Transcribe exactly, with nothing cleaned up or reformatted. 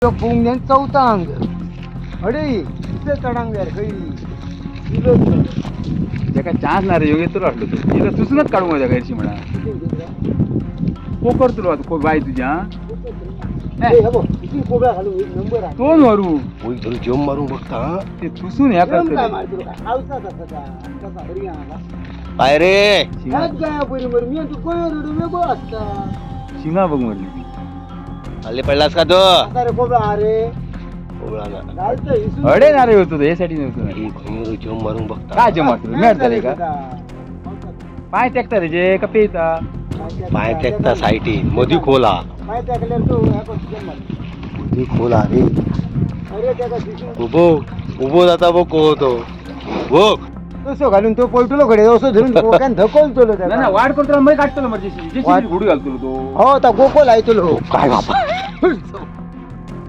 तो पुंगेन चौथा अंग. अरे, इथे चढांग यार, खैरी. इलो, इलो. जेका चान्स ना रे, योग्य तुला वाटलं तू. इथं तुसूनच काढू माझ्या घरची म्हणा. को कर तुला आता, को बाई तुझ्या? ए, हे बघ, इथे कोबरा घालू, एक नंबर आहे. तो मारू. ओय, तुला जम मारून बघता, हा? ते तुसून ह्या जम करतो काय रे. मारतो का? खाऊचा तसा का? तसा हरियाणा. पाय रे. शिंगा. काय काय पुरी मर, मी तू कोण रडू, मी बघ असता. शिंगा बघ मरली. खाली पडलास का तो? अरे कोबरा, अरे. कोबरा ना. घालतो हिसू. अडे ना रे होतो, यासाठी नव्हतो ना. ही घुमरू जम मारून बघता. काय जम मारतो? मॅच झाले का? पाय टेकता रे जे का पेता? पाय टेकता साईटी, मधी खोला. पाय टेकले तो ह्या को जम मार. मधी खोला रे. अरे त्याचा हिसू. उभो, उभो जाता वो को होतो. वो. तसं घालून तो पलटलो कडे, असं धरून कोकण धकल तुला ना, ना, त्याला. वाढ करतो, मग काढतो ना, म्हणजे जे वाढ. गुढी घालतो तो. हो, आता गोकुल आहे तुला. काय बापा?